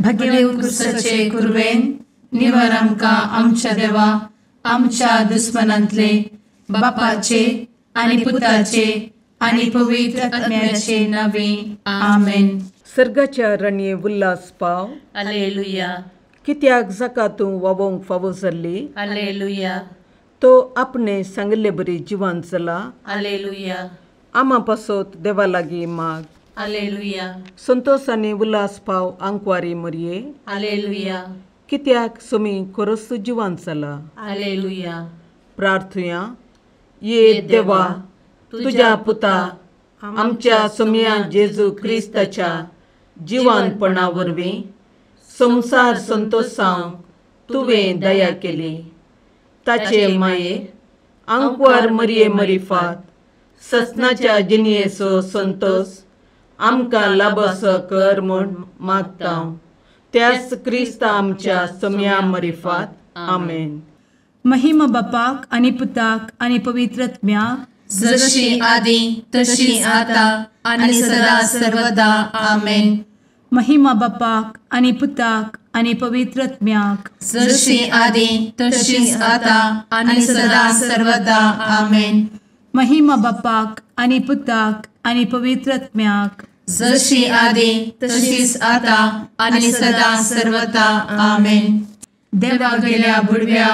भगेवन क्रिस्ताचे कुरवेन निवार आमकां आमच्या देवा आमच्या दुस्मनांतले बापाचे आनी पुताचे आनी पवित्र आत्म्याचे नावे आमेन. सर्गाच्या रणये उल्हास पाव. हालेलुया. कित्याक जाका तूं वावोंक फावो जाल्ली. हालेलुया. तो आपणे सांगिल्ले बरी जिवान जाला. हालेलुया. आमा पासत देवा लागीं माग. हालेलुया. संतोष आनी उल्हास पाव आंकवारी मरये. हालेलुया. कित्याक सोमी खरोच जिवान जाला. हालेलुया. प्रार्थुया. ये देवा तुज्या पुता आमच्या सोमया जेजू क्रिस्ताच्या जिवानपणा वरवीं संवसार संतोषांक तुवें दया केली. ताचे माये आंकवार मरये मरिफात ससनाच्या जिणयेचो संतोष आमकां लाबसो कर म्हूण मागता त्याच क्रिस्ता आमच्या सोमया मरिफात. आमेन. महिमा बापाक आनी पुताक आनी पवित्र आत्म्याक, जशी आदी तशी आता आनी सदा सर्वदा. आमेन. महिमा बापाक आनी पुताक आनी पवित्र आत्म्याक, जशी आदी तशी आता आनी सदा सर्वदा. आमेन. महिमा बापाक आनी पुताक आनी पवित्र आत्म्याक, जशी आदी तशीच आता आनी सदा सर्वदा. आमेन. देवा गेल्या बुडव्या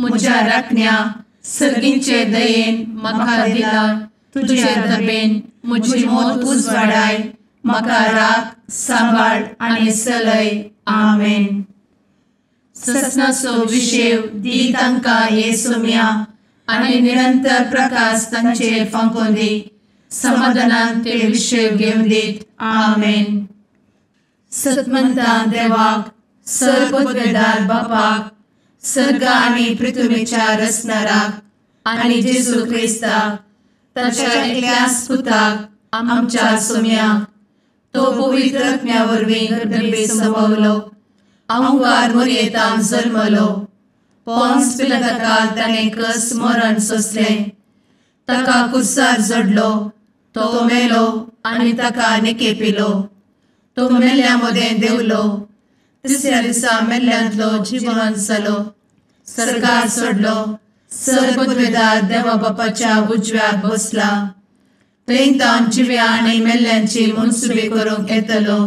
म्हज्या राखण्या सर्गींचे दयेन म्हाका दिला तुजे दबेन म्हजी मोत उजवाडाय म्हाका राख सांबाळ आनी सलय. आमेन. ससनाचो विशेव दी तांकां हे सोम्या आनी निरंतर प्रकाश तांचेर फांकोवन दी. समाधानान ते विशेव घेवन दीत. आमेन. सतमंता देवाक सर पदवेदार बापाक सर्ग आनी पृथ्वीच्या रचणाराक आनी जेजू क्रिस्ताक ताच्या एकल्याच पुताक आमच्या सोम्याक तो पवित्र आत्म्या वरवीं गर्भे संभवलो आंकार मोरयेतान जल्मलो पोन्स पिलाताकाल ताणें कस मरण सोंसलें ताका कुर्सार जडलो तो मेलो आनी ताका निकेपिलो तो मेल्ल्या मदें देंवलो तिसऱ्या दिसा मेल्ल्यांतलो जिवन जालो सर्गार सोडलो सर पदवेदार देवा बापाच्या उजव्याक बसला थंय तावन जिव्या आनी मेल्ल्यांची मनसुबी करूंक येतलो.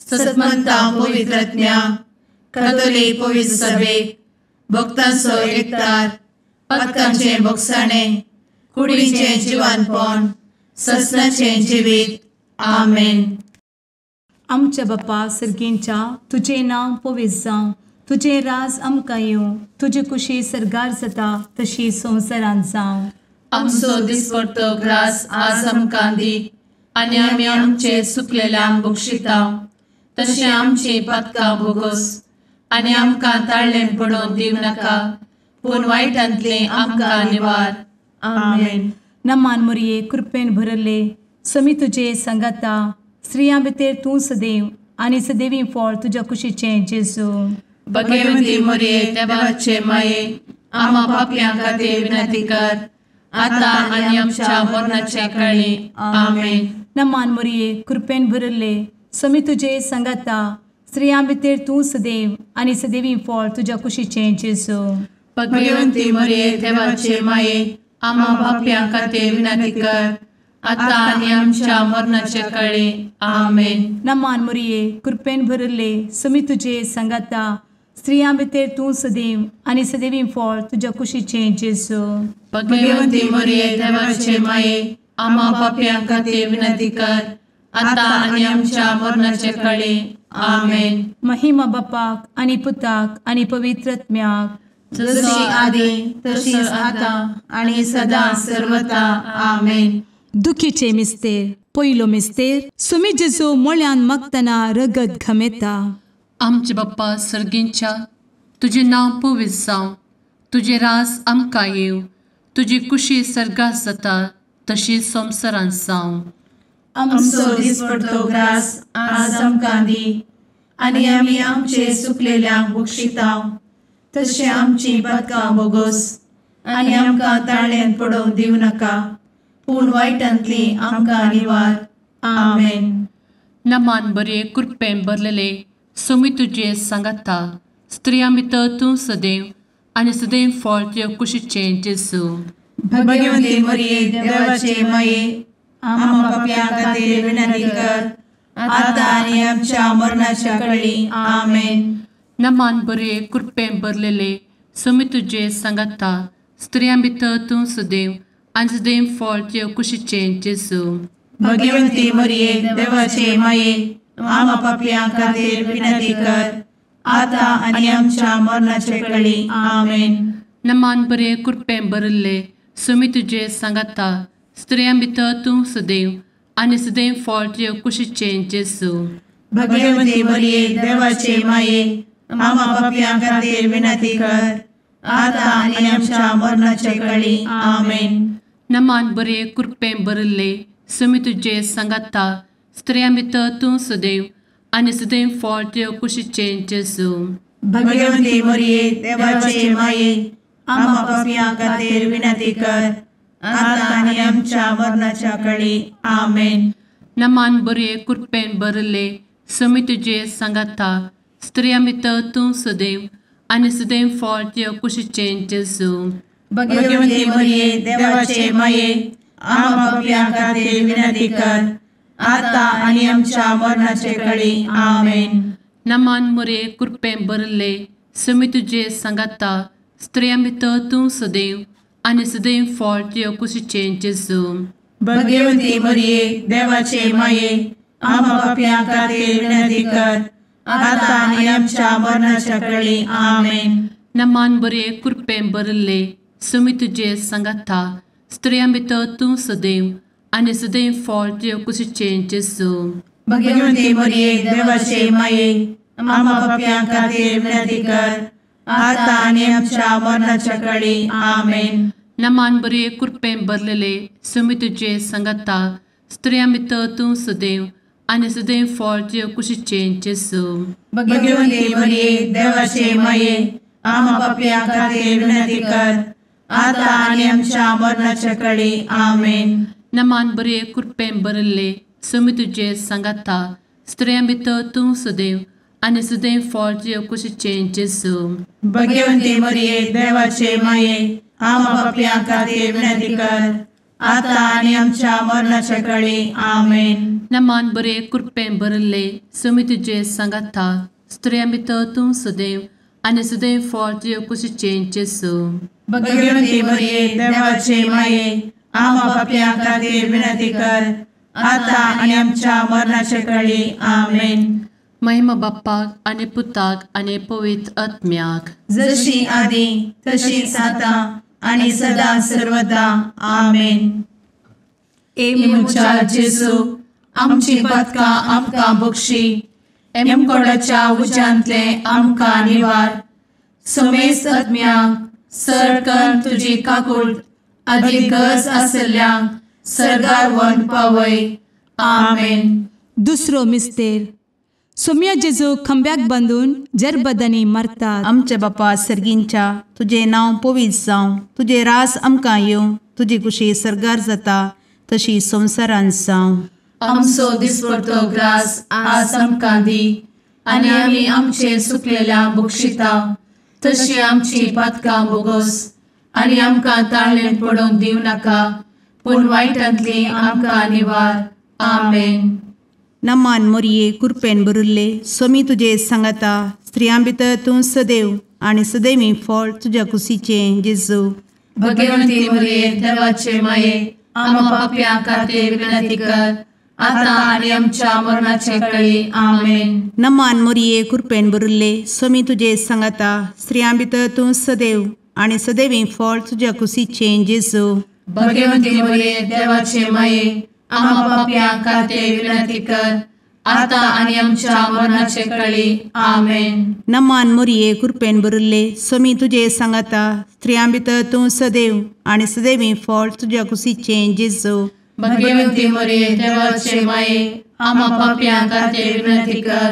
सतमंता पवित्र आत्म्या कातोलीक पवित्र सभेक भक्तांचो एकतार पातकांचें भोगसाणें कुडीचें जिवानपण ससनाचें जिवीत. आमेन. आमच्या बापा सर्गींच्या तुजें नांव पवित्र जावं, तुजें राज आमकां येवं, तुजी कुशी सर्गार जाता तशी संवसारांत जावं. आमचो दिसपडतो ग्रास आज आमकां दी आनी आमी आमचे सुकलेल्यांक बक्षिता तशें आमची पातकां भोगोस आनी आमकां ताळ्ळें पडोवन दिवं नाका पूण वायटांतलें आमकां निवार. आमेन. नमान मोरये कृपेन भरले समी तुजे सांगाता स्त्रियां भितर तूं सदैव आनी सदैवी फळ तुज्या कुशीचें जेजू. भगवंती मोरये देवाचे माये आमा पापयां खातीर विनंती कर आता आनी आमच्या मरणाच्या काळी. आमेन. नमान मोरये कृपेन भरले समी तुजे सांगाता स्त्रियां भितर तूं सदैव आनी सदैवी फळ तुज्या कुशीचें जेजू. भगवंती मोरये देवाचे माये आमा पापयां खातीर विनंती कर आता आनी आमच्या मरणाच्या काळी. आमेन. नमान मोरये कृपेन भरले समी तुजे सांगाता स्त्रियां भितर तूं सदैव आनी सदैवी फळ तुज्या कुशीचें जेजू. भगवंती मोरये देवाचे माये आमा पापयां खातीर विनंती कर आता आनी आमच्या मरणाच्या काळी. आमेन. महिमा बापाक आनी पुताक आनी पवित्र आत्म्याक, जशी आदी तशीच आता आनी सदा सर्वता. आमेन. दुखीचे मिस्तेर पयलो मिस्तेर सुमी जेजू मोळ्यान मागतना रगत घमेता. आमचे बाप्पा सर्गींच्या तुजें नांव पवित्र जावं, तुजें राज आमकां येवं, तुजी कुशी सर्गात जाता तशी संवसारांत जावं. आमचो दिसपडतो ग्रास आज आमकां दी आनी आमी आमचे सुकलेल्यांक बक्षिता तशें आमची पातकां भोगोस आनी आमकां ताळ्ळेंत पडोवंक दिवं नाका पूण वायटांतली आमकां निवार. आमेन. नमान बरे कृपेन भरलेले सोमी तुजे सांगाता, स्त्रियां भितर तूं सदैव आनी सदैव फळ तुज्या कुशीचें जेजू। भगवती मरिये देवाचे माये, आम्हा पाप्यां खातीर विनंती कर, आतां आनी आमच्या मरणाच्या कळी। आमेन। नमान बरे कृपेन भरलेले, सोमी तुजे सांगाता, स्त्रियां भितर तूं सदैव आनी सदैव फळ तुज्या कुशीचें जेजू। भगवती मरिये देवाचे माये, आम्हा पाप्यां खातीर विनंती कर, आतां आनी आमच्या मरणाच्या कळी। आमेन। नमान बरे कृपेन भरलेले, सोमी तुजे सांगाता, स्त्रियां भितर तूं सदैव आनी सदैव फळ तुज्या कुशीचें जेजू। भगवती मरिये देवाचे माये, आम्हा पाप्यां खातीर विनंती कर, आतां आनी आमच्या मरणाच्या कळी। आमेन। नमान बरे कृपेन भरलेले, सोमी तुजे सांगाता, स्त्रियां भितर तूं सदैव आनी सदैव फळ तुज्या कुशीचें जेजू। भगवती मरिये देवाचे माये, आम्हा पाप्यां खातीर विनंती कर, आतां आनी आमच्या मरणाच्या कळी। आमेन। नमान बरे कृपेन भरलेले, सोमी तुजे सांगाता, स्त्रियां भितर तूं सदैव आनी सदैव फळ तुज्या कुशीचें जेजू। भगवती मरिये देवाचे माये, आम्हा पाप्यां खातीर विनंती कर, आतां आनी आमच्या मरणाचे कळी। आमेन। नमान मरिये कृपेन भरलेले, सोमी तुजे सांगाता, स्त्रियां भितर तूं सदैव आनी सदैव फळ तुज्या कुशीचें जेजू। भगवती मरिये देवाचे माये, आम्हा पाप्यां खातीर विनंती कर, आतां आनी आमच्या मरणाच्या कळी। आमेन। नमान बरे कृपेन भरलेले, सोमी तुजे सांगाता, स्त्रियां भितर तूं सदैव आनी सदैव फळ तुज्या कुशीचें जेजू। भगवती मरिये देवाचे माये, आम्हा पाप्यां खातीर विनंती कर, आतां आनी आमच्या मरणाच्या कळी। आमेन। नमान बरे कृपेन भरलेले, सोमी तुजे सांगाता, स्त्रियां भितर तूं सदैव आनी सदैव फळ तुज्या कुशीचें जेजू। भगवती मरिये देवाचे माये, आम्हा पाप्यां खातीर विनंती कर, आतां आनी आमच्या मरणाच्या कळी। आमेन। नमान बरे कृपेन भरलेले, सोमी तुजे सांगाता, स्त्रियां भितर तूं सदैव आनी सदैव फळ तुज्या कुशीचें जेजू। भगवती मरिये देवाचे माये, आम्हा पाप्यां खातीर विनंती कर, आतां आनी आमच्या मरणाच्या कळी। आमेन। नमान बरे कृपेन भरलेले, सोमी तुजे सांगाता, स्त्रियां भितर तूं सदैव आनी सदैव फळ तुज्या कुशीचें जेजू। भगवती मरिये देवाचे माये, आम्हा पाप्यां खातीर विनंती कर, आतां आनी आमच्या मरणाच्या कळी। आमेन। महिमा बाप्पाक आनी पुताक आनी पवित्र आत्म्याक, जशी आदी तशीच आतां आनी सदा सर्वदा। आमेन। ए म्हज्या जेजू, आमची पातकां आमकां बक्षी, एमकोडाच्या उज्यांतले आमकां निवार, समेस्त आत्म्यांक सरकन तुजी काकूट आदी गरज आशिल्ल्यांक सर्गार व्हरून पावय। आमेन। दुसरो मिस्तेर। सोम्या जेजू खांब्याक बांदून जरबदांनी मारतात। आमच्या बापा सर्गींच्या, तुजें नांव पवित्र जावं, तुजें रास आमकां येवं, तुजी कुशी सर्गार जाता तशी संवसारांत जावं। आमचो दिसपडतो ग्रास आज आमकां दी, आनी आमी आमचे सुकलेल्या बक्षिता तशी आमची पातकां बोगोस, आनी आमकां ताळेन पडोवंक दिवं नाका, पूण वायटांतली आमकां निवार। आमेन। नमान मोरये कृपेन भरिल्ले, सोमी तुजे सांगाता, स्त्रियां भितर तूं सदैव आनी सदैवी फळ तुज्या कुशीचें जेजू। भगवंती मोरये देवाचे माये, आम्हा पाप्यां खातीर विनंती कर, आतां आनी आमच्या मरणाचे कळी। आमेन। नमान मोरये कृपेन भरिल्ले, सोमी तुजे सांगाता, स्त्रियां भितर तूं सदैव आनी सदैवी फळ तुज्या कुशीचें जेजू। भगवंती मोरये देवाचे माये, आम्हा पाप्यां खातीर विनंती कर, आतां आनी आमच्या मरणाचे कळी। आमेन। नमान मोरये कृपेन भरिल्ले, सोमी तुजे सांगाता, स्त्रियां भितर तूं सदैव आनी सदैवी फळ तुज्या कुशीचें जेजू। भगवंती मोरये देवाचे माये, आम्हा पाप्यां खातीर विनंती कर,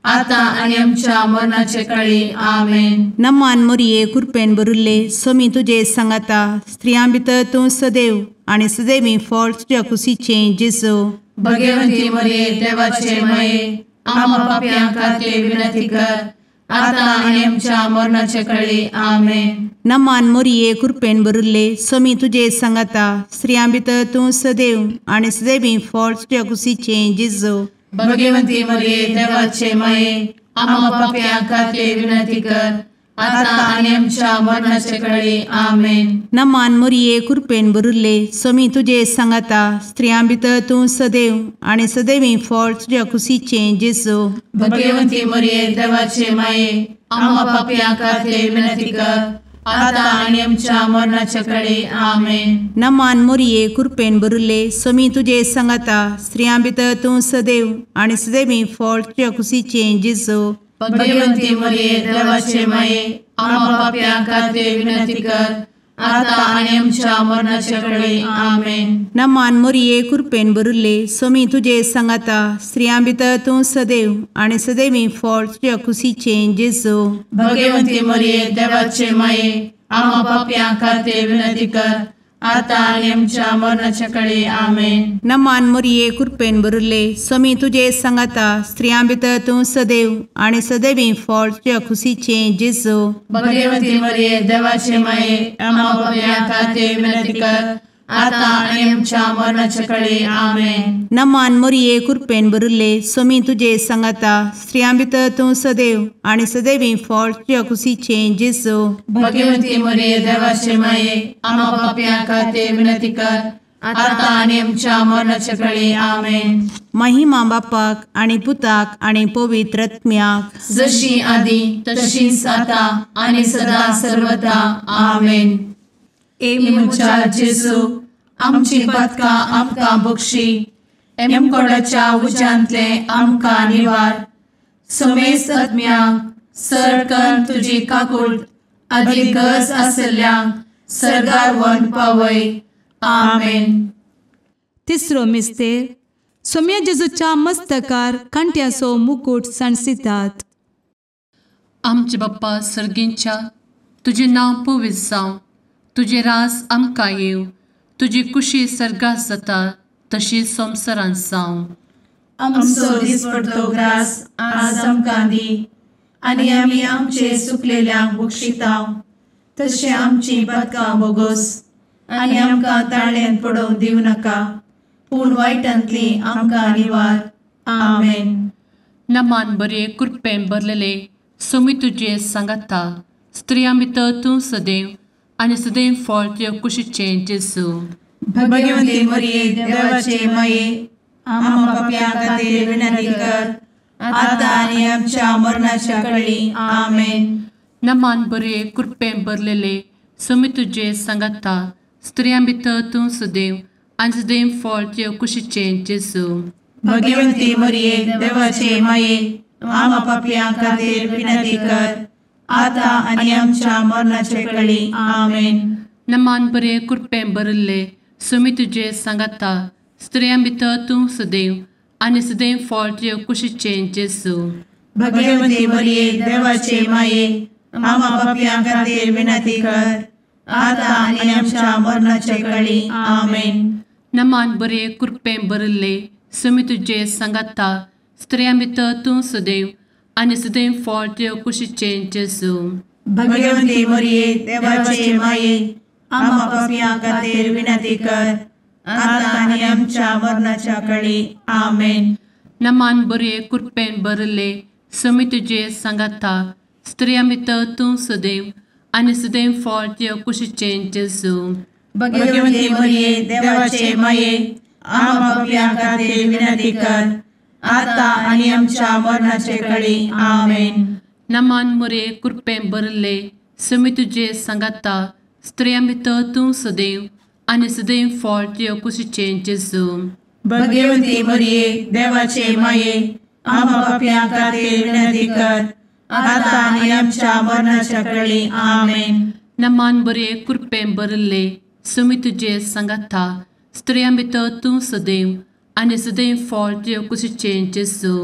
आतां आनी आमच्या मरणाचे कळी। आमेन। नमान मोरये कृपेन भरिल्ले, सोमी तुजे सांगाता, स्त्रियां भितर तूं सदैव आनी सदैवी फळ तुज्या कुशीचें जेजू। भगवंती मोरये देवाचे माये, आमा पापयां खातीर विनंती कर आतां आनी आमच्या मरणाचे कळी. आमेन. नमान मोरये कृपेन भरिल्ले स्वामी तुजे सांगाता, स्त्रियां भितर तूं सदैव आनी सदैवी फळ तुज्या कुशीचें जेजू. भगवंती मरिये देवाचे माये आमा पापयां खातीर विनंती कर आतां आनी आमच्या मरणाचे कळी. आमेन. नमान मोरये कृपेन भरिल्ले स्वामी तुजे सांगाता, स्त्रियां भितर तूं सदैव आनी सदैवी फळ तुज्या कुशीचें जेजू. भगवंती मरिये देवाचे माये आमा पापयां खातीर विनंती कर आतां आनी आमच्या मरणाचे कळी. आमेन. नमान मोरये कृपेन भरिल्ले स्वामी तुजे सांगाता, स्त्रियां भितर तूं सदैव आनी सदैवी फळ तुज्या कुशीचें जेजू. भगवंती मरिये देवाचे माये आमा पापयां खातीर विनंती कर आतां आनी आमच्या मरणाचे कळी. आमेन. नमान मोरये कृपेन भरिल्ले स्वामी तुजे सांगाता, स्त्रियां भितर तूं सदैव आनी सदैवी फळ तुज्या कुशीचें जेजू. भगवंती मरिये देवाचे माये आमा पापयां खातीर विनंती कर आतां आनी आमच्या मरणाचे कळी. आमेन. नमान मोरये कृपेन भरिल्ले स्वामी तुजे सांगाता, स्त्रियां भितर तूं सदैव आनी सदैवी फळ तुज्या कुशीचें जेजू. भगवंती मरिये देवाचे माये आमा पापयां खातीर विनंती कर आतां आनी आमच्या मरणाचे कळी. आमेन. नमान मोरये कृपेन भरिल्ले स्वामी तुजे सांगाता, स्त्रियां भितर तूं सदैव आनी सदैवी फळ तुज्या कुशीचें जेजू. भगवंती मरिये देवाचे माये आमा पापयां खातीर विनंती कर आतां आनी आमच्या मरणाचे कळी. आमेन. महिमा बापाक आनी पुताक आनी पवित्र आत्म्याक, जशी आदी तशीच आतां आनी सदा सर्वदा. आमेन. ए म्हज्या जेजू आमची पातकां आमकां बक्षी, एमकोडाच्या उज्यांतले आमकां निवार, समेस्त आत्म्यांक सरकन तुजी काकूट आदी गरज आसल्ल्यांक सर्गार व्हरून पावय. आमेन. तिसरो मिस्तेर सोम्या जेजूच्या मस्तकार कांट्याचो मुकूट सांडसितात. आमचे बाप्पा सर्गींच्या, तुजें नांव पवित्र जावं, तुजें राज आमकां येवं, तुजी कुशी सर्गात जाता तशी संवसारांत जावं. आमचो दिसपडतो ग्रास आज आमकां दी आनी आमी आमचे सुकलेल्यांक बक्षितांव तशें आमची पातकां बोगोस आनी आमकां ताळ्यान पडोवंक दिवं नाका, पूण वायटांतली आमकां निवार. आमेन. नमान बरे कृपेन भरलेले स्वामी तुजे सांगाता, स्त्रियां भितर तूं सदैव आनी सदैव फळ तुज्या कुशीचें जेजू. भगवंती मरिये देवाचे माये आमा पापयां खातीर विनंती कर आतां आनी आमच्या मरणाच्या कळी. आमेन. नमान बरे कृपेन भरलेले स्वामी तुजे सांगाता, स्त्रियां भितर तूं सदैव आनी सदैव फळ तुज्या कुशीचें जेजू. भगवंती मरिये देवाचे माये आमा पापयां खातीर विनंती कर आतां आनी आमच्या मरणाचे कळी. आमेन. नमान बरे कृपेन भरिल्ले स्वामी तुजे सांगाता, स्त्रियां भितर तूं सदैव आनी सदैव फळ तुज्या कुशीचें जेजू. भगवंती मरिये देवाचे माये आमा पापयां खातीर विनंती कर आतां आनी आमच्या मरणाचे कळी. आमेन. नमान बरे कृपेन भरिल्ले स्वामी तुजे सांगाता, स्त्रियां भितर तूं सदैव आनी सदैव फळ तुज्या कुशीचें जेजू. भगवंती मरिये देवाचे माये आमा पापयां खातीर विनंती कर आतां आनी आमच्या मरणाच्या कळी. आमेन. नमान बरे कृपेन भरिल्ले स्वामी तुजे सांगाता, स्त्रियां भितर तूं सदैव आनी सदैव फळ तुज्या कुशीचें जेजू. भगवंती मरिये देवाचे माये आमा पापयां खातीर विनंती कर आतां आनी आमच्या मरणाचे कळी. आमेन. नमान मोरे कृपेन भरिल्ले स्वामी तुजे सांगाता, स्त्रियां भितर तूं सदैव आनी सदैव फळ तुज्या कुशीचें जेजू. भगवंती मरिये देवाचे माये आमा पापयां खातीर विनंती कर आतां आनी आमच्या मरणाच्या कळी. आमेन. नमान बरे कृपेन भरिल्ले स्वामी तुजे सांगाता, स्त्रियां भितर तूं सदैव आनी सदैव फळ तुज्या कुशीचें जेजू.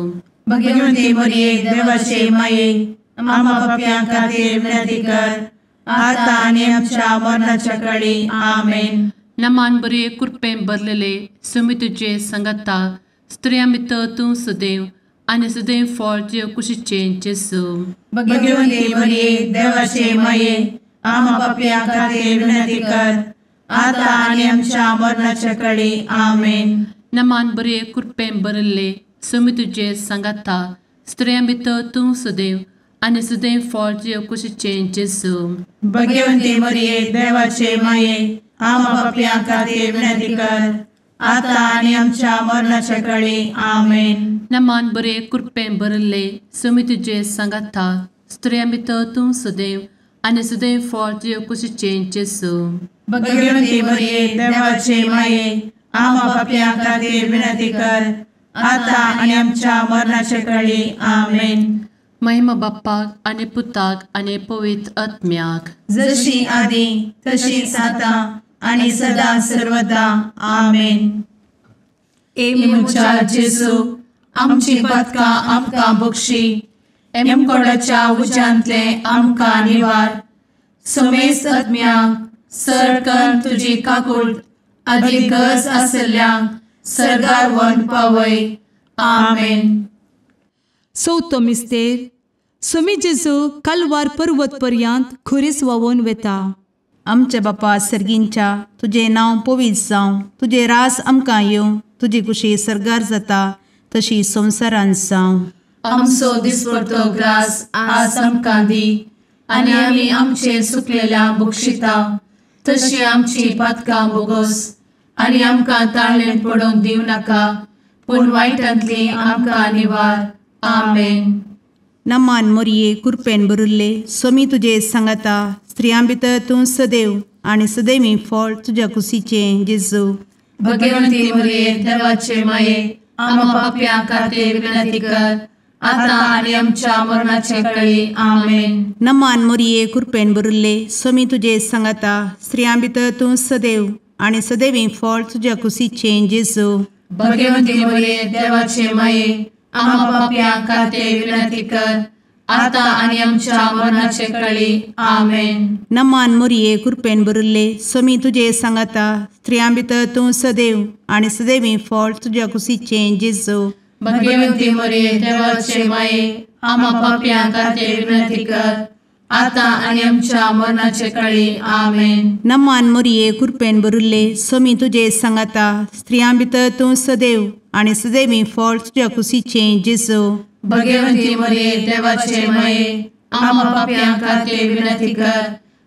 भगवंती मरिये देवाचे माये आमा पापयां खातीर विनंती कर आतां आनी आमच्या मरणाच्या कळी. आमेन. नमान बरे कृपेन भरलेले स्वामी तुजे सांगाता, स्त्रियां भितर तूं सदैव आनी सदैव फळ तुजे कुशीचें जेजू. भगवंती मरिये देवाचे माये, आमा पापयां खातीर विनंती कर, आतां आनी आमच्या मरणाच्या कडी. आमेन. नमान बरे कृपेन भरिल्ले, स्वामी तुजे सांगाता, स्त्रियां भितर तूं सदैव आनी सदैव फळ तुजे कुशीचें जेजू. भगवंती मरिये देवाचे माये, आमा पापयां खातीर विनंती कर, आतां आनी आमच्या मरणाच्या कडी. आमेन. नमान बरे कृपेन भरिल्ले, स्वामी तुजे सांगाता, स्त्रियां भितर तूं सदैव आनी सदैव फळ तुजे कुशीचें जेजू. भगवंती मरिये देवाचे माये, आमा पापयां खातीर विनंती कर, आतां आनी आमच्या मरणाच्या कडी. आमेन. महिमा बाप्पाक आनी पुताक आनी पवित्र आत्म्याक, जशी आदी तशीच आतां आनी सदा सर्वदा. आमेन. ए म्हज्या जेजू, आमची पातकां आमकां बक्षी, एमकोडाच्या उज्यांतले आमकां निवार, समेस्त आत्म्यांक सरकन तुजी काकूट आदी गरज आसल्ल्यांक सर्गार व्हरून पावय. आमेन. चवथो मिस्तेर. स्वामी जेजू कालवार पर्वत पर्यंत खुरीस व्हांवून वेता. आमच्या बापा सर्गींच्या, तुजें नांव पवित्र जावं, तुजें राज आमकां येवं, तुजी कुशी सर्गार जाता तशी संवसारांत जावं. आमचो दिसपडतो ग्रास आज आमकां दी, आनी आमी आमचे सुकलेल्या बक्षिता तशी आमची पातकां बोगोस, आनी आमकां ताळेन पडोवंक दिवं नाका, पूण वायटांतली आमकां निवार. आमेन. नमान मोरये कृपेन भरिल्ले, स्वामी तुजे सांगाता, स्त्रियां भितर तूं सदैव आनी सदैवी फळ तुज्या कुशीचें जेजू. भगवंती मरिये देवाचे माये, आमा पापयां खातीर विनंती कर, आतां आनी आमच्या मरणाच्या कळी. आमेन. नमान मोरये कृपेन भरिल्ले, स्वामी तुजे सांगाता, स्त्रियां भितर तूं सदैव आनी सदैवी फळ तुज्या कुशीचें जेजू. भगवंती मरिये देवाचे माये, आमा पापयां खातीर विनंती कर, आतां आनी आमच्या मरणाचे कळी. आमेन. नमान मोरये कृपेन भरिल्ले, स्वामी तुजे सांगाता, स्त्रियां भितर तूं सदैव आनी सदैवी फळ तुज्या कुशीचें जेजू. भगवंती मरिये देवाचे माये, आमा पापयां खातीर विनंती कर, आतां आनी आमच्या मरणाचे कळी. आमेन. नमान मोरये कृपेन भरिल्ले, स्वामी तुजे सांगाता, स्त्रियां भितर तूं सदैव आनी सदैवी फळ तुज्या कुशीचें जेजू. भगवंती मरिये देवाचे माये, आमा पापयां खातीर विनंती कर,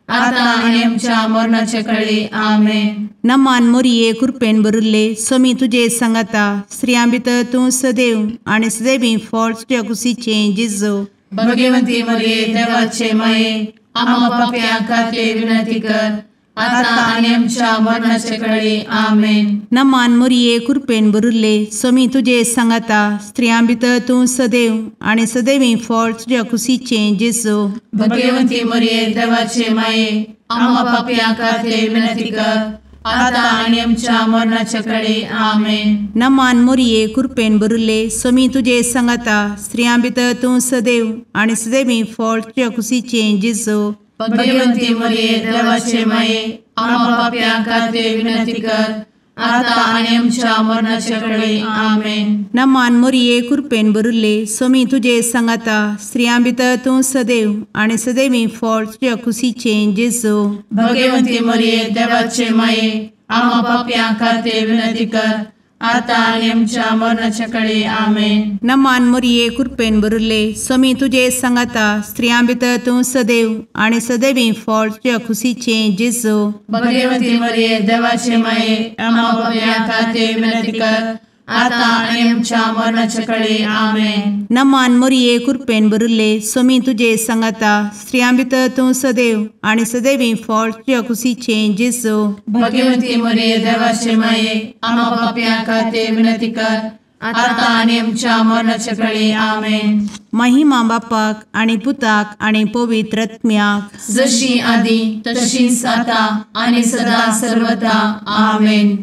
आतां आनी आमच्या मरणाचे कळी. आमेन. नमान मोरये कृपेन भरिल्ले, स्वामी तुजे सांगाता, स्त्रियां भितर तूं सदैव आनी सदैवी फळ तुज्या कुशीचें जेजू. भगवंती मरिये देवाचे माये, आमा पापयां खातीर विनंती कर, आतां आनी आमच्या मरणाचे कळी. आमेन. नमान मोरये कृपेन भरिल्ले, स्वामी तुजे सांगाता, स्त्रियां भितर तूं सदैव आनी सदैवी फळ तुज्या कुशीचें जेजू. भगवंती मरिये देवाचे माये, आमा पापयां खातीर विनंती कर, आतां आनी आमच्या मरणाच्या कळी. आमेन. नमान मोरये कृपेन भरिल्ले, स्वामी तुजे सांगाता, स्त्रियां भितर तूं सदैव आनी सदैवी फळ तुज्या कुशीचें जेजू. भगवंती मरिये देवाचे माये, आमा पापयां खातीर विनंती कर, आतां आनी आमच्या मरणाच्या कळी. आमेन. नमान मोरये कृपेन भरिल्ले, स्वामी तुजे सांगाता, स्त्रियां भितर तूं सदैव आनी सदैवी फळ तुज्या कुशीचें जेजू. भगवंती मरिये देवाचे माये, आमा पापयां खातीर विनंती कर, आतां आनी आमच्या मरणाच्या कळी. आमेन. नमान मोरये कृपेन भरिल्ले, स्वामी तुजे सांगाता, स्त्रियां भितर तूं सदैव आनी सदैवी फळ तुज्या कुशीचें जेजू. भगवंती मरिये देवाचे माये, आमा पापयां खातीर विनंती कर, आतां आनी आमच्या मरणाच्या कळी. आमेन. नमान मोरये कृपेन भरिल्ले, स्वामी तुजे सांगाता, स्त्रियां भितर तूं सदैव आनी सदैवी फळ तुज्या कुशीचें जेजू. भगवंती मरिये देवाचे माये, आमा पापयां खातीर विनंती कर, आतां आनी आमच्या मरणाच्या कळी. आमेन. महिमा बापाक आनी पुताक आनी पवित्र आत्म्याक, जशी आदी तशीच आतां आनी सदा सर्वदा. आमेन.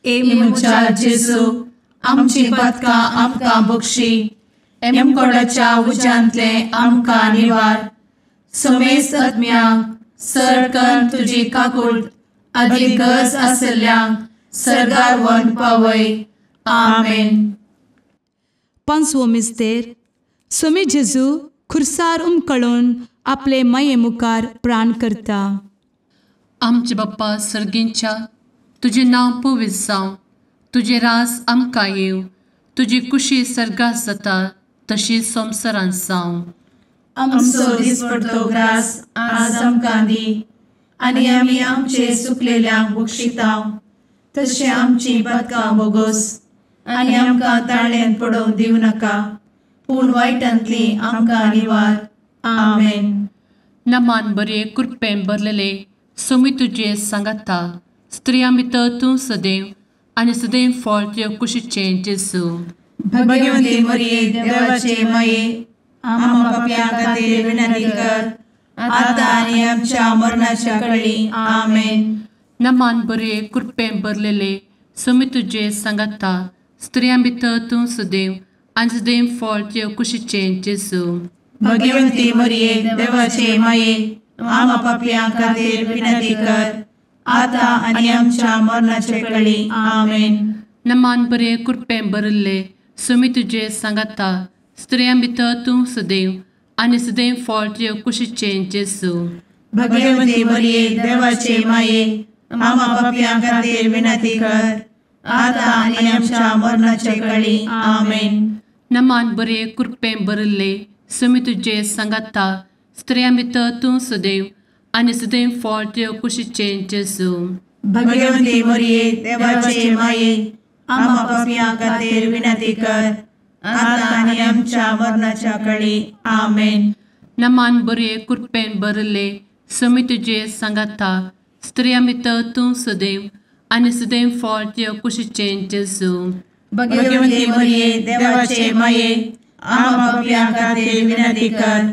ए म्हज्या जेजू, आमची पातकां आमकां बक्षी, एमकोडाच्या उज्यांतले आमकां निवार, समेस्त आत्म्यांक सरकन तुजी काकूट आदी गरज आसल्ल्यांक सर्गार व्हरून पावय. आमेन. पांचवो मिस्तेर सोमी जेजू खुर्सार उमकळून आपले माये मुखार प्राण करता. आमचे बाप्पा सर्गींच्या, तुजें नांव पवित्र जावं, तुजें राज आमकां येवं, तुजी कुशी सर्गात जाता तशी संवसारांत जावं. आमचो दिसपडतो ग्रास आज आमकां दी आनी आमी आमचे सुकलेल्यांक बक्षिता तशें आमची पातकां बोगोस आनी आमकां ताळ्यांत पडोवंक दिवं नाका, पूण वायटांतली आमकां निवार. आमेन. नमान बरे कृपेन भरलेले सोमी तुजे सांगाता, स्त्रियां भितर तूं सदैव आनी सदैव फळ तुजे कुशीचें जेजू. भगवती मरिये देवाचे माये, आम्हा पाप्यां खातीर विनंती कर आतां आनी आमच्या मरणाच्या कळी. आमेन. नमान बरे कृपेन भरलेले सोमी तुजे सांगाता, स्त्रियां भितर तूं सदैव आनी सदैव फळ तुजे कुशीचें जेजू. भगवती मरिये देवाचे माये, आम्हा पाप्यां खातीर विनंती कर आतां आनी आमच्या मरणाच्या कळी. आमेन. नमान बरे कृपेन भरिल्ले सोमी तुजे सांगाता, स्त्रियां भितर तूं सदैव आनी सदैव फळ तुजे कुशीचें जेजू. भगवती मरिये देवाचे माये, आम्हा पाप्यां खातीर विनंती कर आतां आनी आमच्या मरणाच्या कळी. आमेन. नमान बरे कृपेन भरिल्ले सोमी तुजे सांगाता, स्त्रियां भितर तूं सदैव आनी सदैव फळ तुजे कुशीचें जेजू. भगवती मरिये देवाचे माये, आम्हा पाप्यां खातीर विनंती कर आतां आनी आमच्या मरणाच्या कळी. आमेन. नमान बरे कृपेन भरिल्ले सोमी तुजे सांगाता, स्त्रियां भितर तूं सदैव आनी सदैव फळ तुजे कुशीचें जेजू. भगवती मरिये देवाचे माये, आम्हा पाप्यां खातीर विनंती कर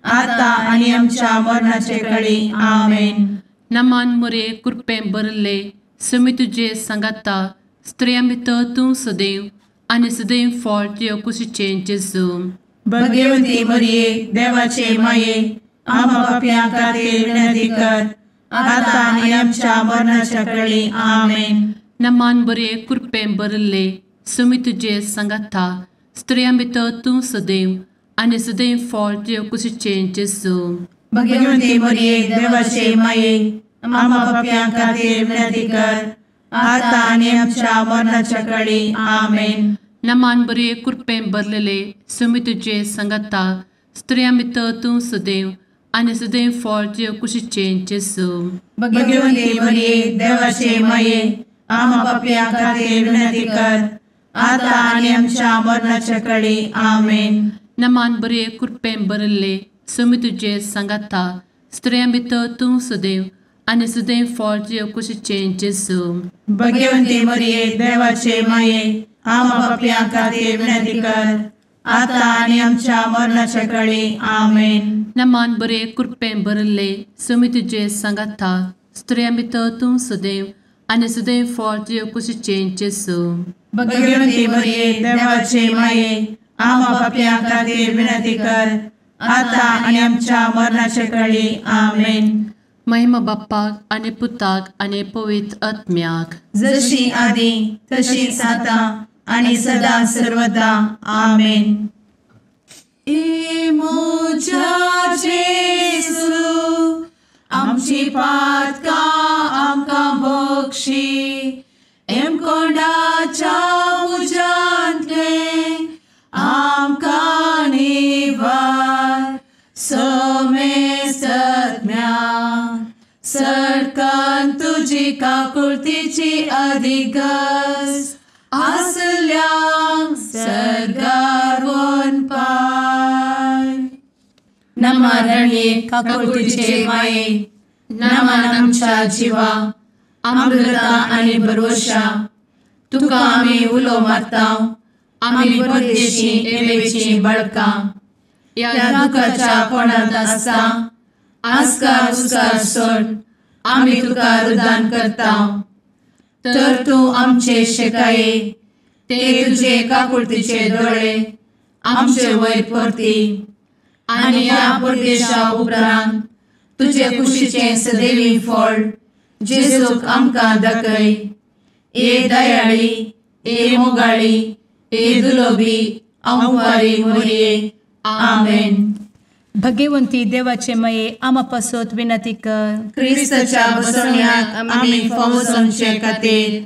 आतां आनी आमच्या मरणाचे कळी. आमेन. नमान मरिये कृपेन भरिल्ले सोमी तुजे सांगाता, स्त्रियां भितर तूं सदैव आनी सदैव फळ तुजे कुशीचें जेजू. भगवती मरिये देवाचे माये, आम्हा पाप्यां खातीर विनंती कर आतां आनी आमच्या मरणाच्या कळी. आमेन. नमान बरे कृपेन भरिल्ले सोमी तुजे सांगाता, स्त्रियां भितर तूं सदैव आनी सदैव फळ तुजे कुशीचें जेजू. भगवती मरिये देवाचे माये, आम्हा पाप्यां खातीर विनंती कर आतां आनी आमच्या मरणाच्या कळी. आमेन. नमान बरे कृपेन भरलेले सोमी तुजे सांगाता, स्त्रियां भितर तूं सदैव आनी सदैव फळ तुजे कुशीचें जेजू. भगवती मरिये देवाचे माये, आम्हा पाप्यां खातीर विनंती कर आतां आनी आमच्या मरणाच्या कळी. आमेन. नमान बरे कृपेन भरिल्ले सोमी तुजे सांगाता, स्त्रियां भितर तूं सदैव आनी सदैव फळ तुजे कुशीचें जेजू. भगवती मरिये देवाचे माये, आम्हा पाप्यां खातीर विनंती कर आतां आनी आमच्या मरणाच्या कळी. आमेन. नमान बरे कृपेन भरिल्ले सोमी तुजे सांगाता, स्त्रियां भितर तूं सदैव आनी सदैव फळ तुजे कुशीचें जेजू. भगवती मरिये देवाचे माये, आम्हा पाप्यां खातीर विनंती कर आतां आनी आमच्या मरणाच्या कळी. आमेन. महिमा बाप्पाक आनी पुताक आनी पवित्र आत्म्याक, जशी आदी तशीच आतां आनी सदा सर्वदा. आमेन. ए म्हज्या जेजू, आमची पातकां आमकां बक्षी, एमकोंडाच्या उज्यांतलें आमकां निवार. समेस्तज्ञा सरकान तुजी काकुळतीची अधिगस आसल्यांक सर्गार वनपाय. नमरणे काकुळतीचे माये, नमन आमच्या जिवा, अमृता आनी भरवशा, तुका आमी उलो मारता, आमी परदेशी एवेची बळकां, ह्या दुखाच्या कोणांत आसता आस्कार उस्कार सोड आमी तुका रुदान करता. तर तूं आमचे शेकाये, ते तुजे काकुळतीचे दोळे आमचे वयर परती आनी ह्या परदेशा उपरांत तुजे कुशीचें सदैवी फळ जेजूक आमकां दाखय. ए दयाळी, ए मोगाळी, ए दुलोबी आंवकारी मोरये. आमेन. भगवंती देवाचे माये आमा पासत विनंती कर. क्रिस्ताच्या बसवण्याक आमी फावो जावचे खातीर.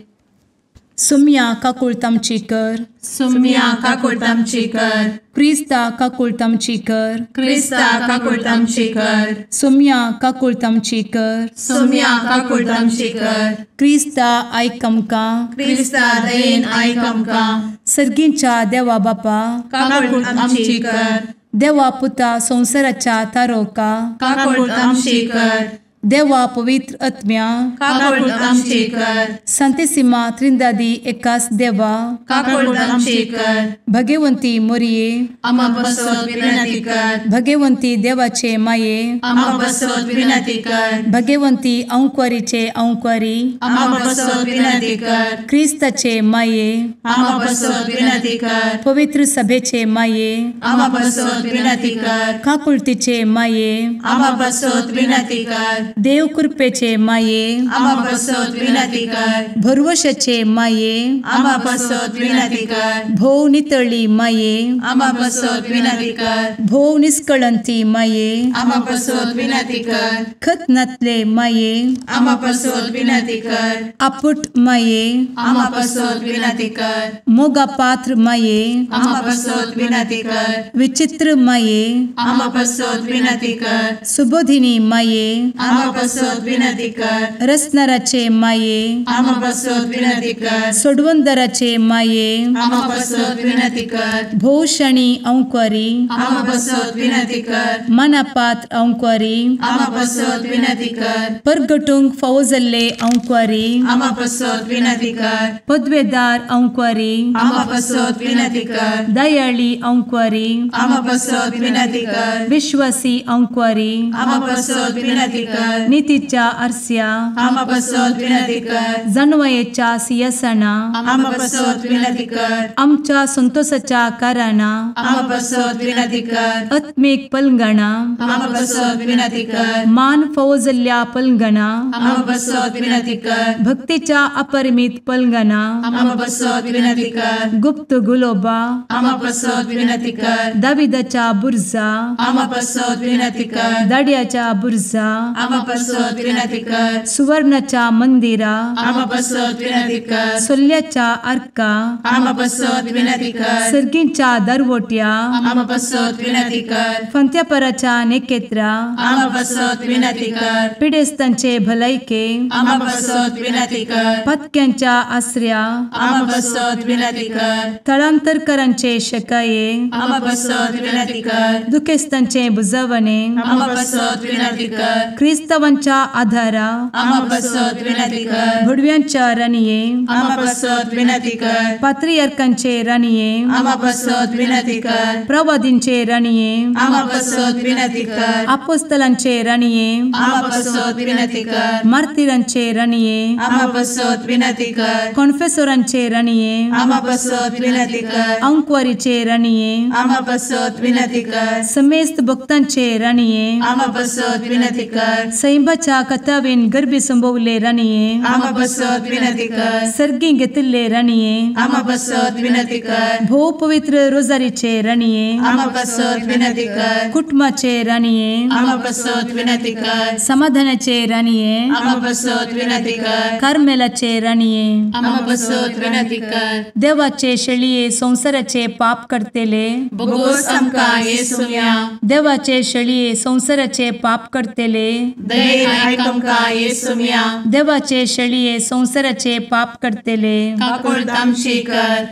सुम्या काकुळट आमची कर. सुम्या काकुळट आमची कर. क्रिस्ता काकुळट आमची कर. क्रिस्ता काकुळट आमची कर. सुम्या काकुळट आमची कर. सुम्या काकुळट आमची कर. क्रिस्ता आयक आमकां. क्रिस्ता दयेन आयक आमकां. सर्गींच्या देवा बापा काकुळट आमची कर. देवा पुता संवसाराच्या तारोका काकुळट आमची कर. देवा पवित्र आत्म्या काकुळट आमची कर. संतेसिमा त्रिंदादी एकास देवा काकुळट आमची कर. भगवंती मोरये आमा पासत विनंती कर. भगवंती देवाचे माये आमा पासत विनंती कर. भगवंती अंकुरीचे अंकुरी आमा पासत विनंती कर. क्रिस्ताचे माये आमा पासत विनंती कर. पवित्र सभेचे माये आमा पासत विनंती कर. काकुळतीचे माये आमा पासत विनंती कर. देव कृपेचे माये आमा पासत विनंती कर. भरवशाचे माये आमा पासत विनंती कर. भोव नितळी माये आमा पासत विनंती कर. भोव निष्कळंती माये आमा पासत विनंती कर. खत नातले माये आमा पासत विनंती कर. आपुट माये आमा पासत विनंती कर. मोगा पात्र माये आमा पासत विनंती कर. विचित्र माये आमा पासत विनंती कर. सुबोधिनी माये आमा पासत विनंती कर. रसनाराचे माये आमा पासत विनंती कर. सोडवंदराचे माये आमा पासत विनंती कर. भोवशणी अंकुरी आमा पासत विनंती कर. मनापात्र अंकुरी आमा पासत विनंती कर. परगटूंक फावो जाल्ले अंकुरी आमा पासत विनंती कर. पदवेदार अंकुरी आमा पासत विनंती कर. दयाळी अंकुरी आमा पासत विनंती कर. विश्वासी अंकुरी आमा पासत विनंती कर. नितीच्या आरस्या आमा पासत विनंती कर. जानवयेच्या सिंहासना आमा पासत विनंती कर. आमच्या संतोषाच्या कारणा आमा पासत विनंती कर. आत्मीक पलंगणा आमा पासत विनंती कर. मान फावो जाल्ल्या पलंगणा आमा पासत विनंती कर. भक्तीच्या अपरिमित पलंगणा आमा पासत विनंती कर. गुप्त गुलोबा आमा पासत विनंती कर. दाविदाच्या बुर्जा आमा पासत विनंती कर. दाड्याच्या बुर्जा आमा पासत विनंती कर. सुवर्णाच्या मंदिरा आमा पासत विनंती कर. सोल्ल्याच्या आर्का आमा पासत विनंती कर. सर्गींच्या दरवट्या आमा पासत विनंती कर. फंत्यापराच्या नेकेत्रा आमा पासत विनंती कर. पिडेस्तांचे भलायके आमा पासत विनंती कर. पत्क्यांच्या आसऱ्या आमा पासत विनंती कर. थळांतरकरांचे शकाये आमा पासत विनंती कर. दुखेस्तांचे बुजवणे आमा पासत विनंती कर. क्रिस्तावांच्या आधारा आमा पासत विनंती कर. भुडव्यांच्या राणये आमा पासत विनंती कर. पात्रियार्कांचे राणये आमा पासत विनंती कर. प्रवादींचे राणये आमा पासत विनंती कर. आपोस्तलांचे राणये आमा पासत विनंती कर. मार्तिरांचे राणये आमा पासत विनंती कर. कॉन्फेसोरांचे राणये आमा पासत विनंती कर. अंकुवारीचे राणये आमा पासत विनंती कर. समेस्त भक्तांचे राणये आमा पासत विनंती कर. सैंबाच्या कथावेन गर्भी संभवले राणये आमा पासत विनंती कर. सर्गी घेतिल्ले राणये आमा पासत विनंती कर. भोव पवित्र रोजारीचे राणये आमा पासत विनंती कर. कुटुंबाचे राणये आमा पासत विनंती कर. समाधानाचे राणये आमा पासत विनंती कर. कार्मेलाचे राणये आमा पासत विनंती कर. देवाचे शेळये संवसाराचे पाप करतेले बोगोस आमकां येसुम्या देवाचे शेळये संवसाराचे पाप करतेले दयेन आयक आमकां येसुम्या देवाचे शेळये संवसाराचे पाप करतेले काकुळट आमची कर.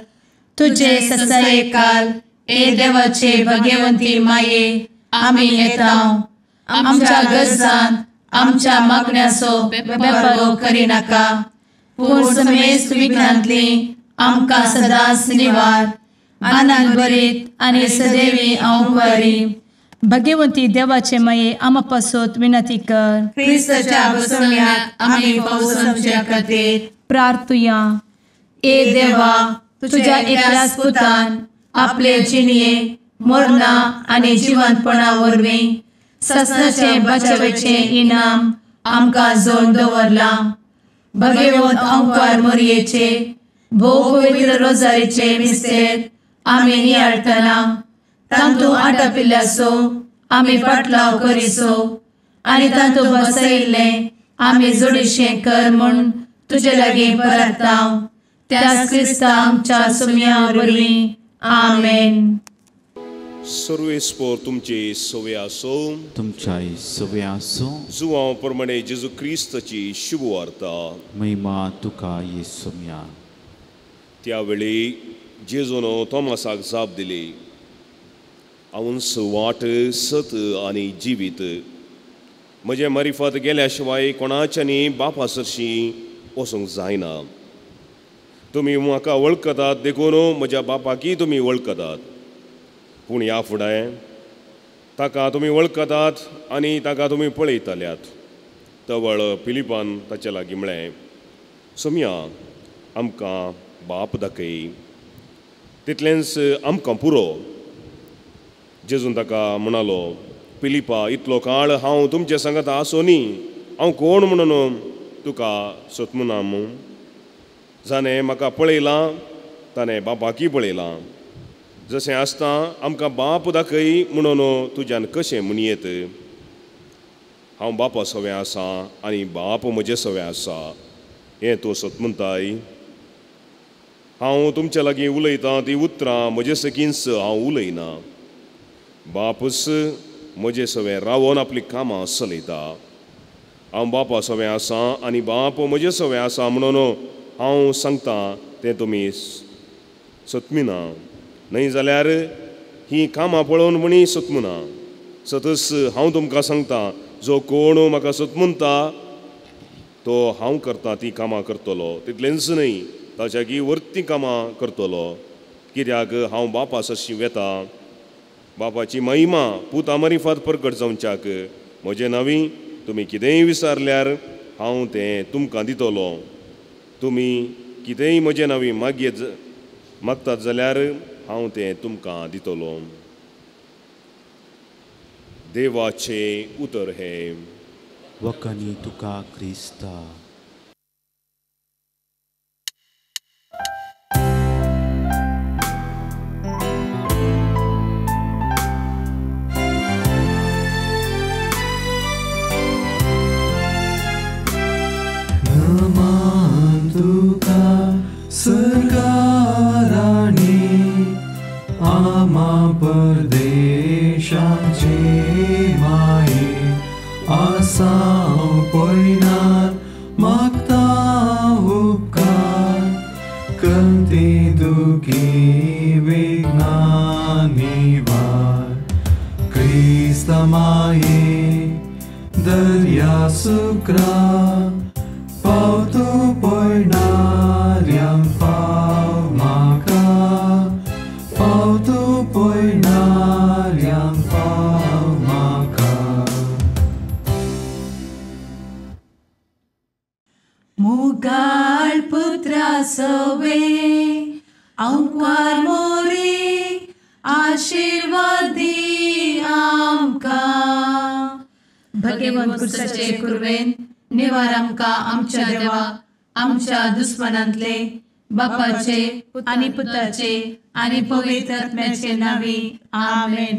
तुझे ससायेकाल ए देवाचे भगवंती माये आमी येता आमच्या गरजान आमच्या मागण्याचो बेपारो करिनाका पूण समेस्त विघ्नांतली आमकां सदांच निवार आनंद भरीत आनी सदैवी अंकुरी. भगवंती देवाचे माये आमा पासत विनंती कर. क्रिस्ताच्या बसवण्याक आमी फावो जावचे खातीर प्रार्थुया. ए देवा तुझ्या एकल्याच पुतान आपले जिणये मरणा आनी जिवंतपणा वरवीं ससनाचें बचावेचें इनाम आमकां जोडून दवरलां. भगवंत अंकार मोरयेचे भोव पवित्र रोजारीचे मिस्तेर आमी नियाळटना तांतू आटापिल्ल्याचो आमी पाटलाव करिसो आनी तांतू बसयिल्लें आमी जोडीशें कर म्हूण तुजे लागीं परता त्याच क्रिस्ता आमच्या सुम्या वरवीं. आमेन. सर्वेस्पोर तुमचे सवे आसो, तुमच्याय सवे आसो. जुवांव प्रमाणे जेजू क्रिस्ताची शुभवार्ता. महिमा तुका येसुम्या. त्यावेळी जेजून थॉमसाक जाप दिली, हांवूच वाट, सत आनी जिवीत. म्हजे मारिफत गेल्या शिवाय कोणाच्यानी बापा सरशी वचूंक जायना. तुमी म्हाका वळखतात देखून म्हज्या बापाकय तुमी वळखतात. पूण ह्या फुडें ताका तुमी वळखतात आनी ताका तुमी पळयतल्यात. तवळ फिलिपान ताचे लागीं म्हळें, सोम्या आमकां बाप दाखय, तितलेंच आमकां पुरो. जेजून ताका म्हणालो, फिलिपा, इतलो काळ हांव तुमचे सांगात आसो न्ही, हांव कोण म्हणून तुका सोदमुना मू? जाणें म्हाका पळयलां ताणें बापाकय पळयलां. जशें आसता आमकां बाप दाखय म्हणून तुज्यान कशें म्हणयेत? हांव बापा सवें आसा आनी बाप म्हजे सवें आसा हें तूं सत म्हणटाय. हांव तुमच्या लागीं उलयतां तीं उतरां म्हजे सगींच हांव उलयना, बापूच म्हजे सवें रावोन आपलीं कामां चलयता. हांव बापा सवें आसा आनी बाप म्हजे सवें आसा म्हणून हांव सांगतां तें तुमी सतमिना, न्हय जाल्यार हीं कामां पळोवन म्हणी सतमुना. सतच हांव तुमकां सांगतां, जो कोण म्हाका सतमुनता तो हांव करता तीं कामां करतलो, तितलेंच न्हय ताच्याकी वरतीं कामां करतलो. कित्याक हांव बापा सरशीं वेता. बापाची महिमा पुता मारिफात परगट जावच्याक म्हजें नांवी तुमी कितेंय विचारल्यार हांव तें तुमकां दितलो. तुमी कितेंय म्हजें नांवी मागयेत मागतात जाल्यार हांव तें तुमकां दितलो. देवाचें उतर हें. वखणी तुका क्रिस्ता. नमन तुका सरकाराणी आमा परदेशाचे माये, आसाव पयनार मागता उपकार, कंती दुखी विघ्ना निवार. क्रिस्त माये दर्या सुक्रा, पावतो पयणाऱ्यांक पाव म्हाका, पावतो पयणाऱ्यांक पाव म्हाका. मुगाळ पुत्रा सवे आंकवार मोरे आशिर्वाद दी आमकां. भगवंत कुर्साचे कुर्वेन निवार आमकां आमच्या देवा आमच्या दुस्मनांतले बापाचे आनी पुताचे आनी पवित्र आत्म्याचे नांवी. आमेन.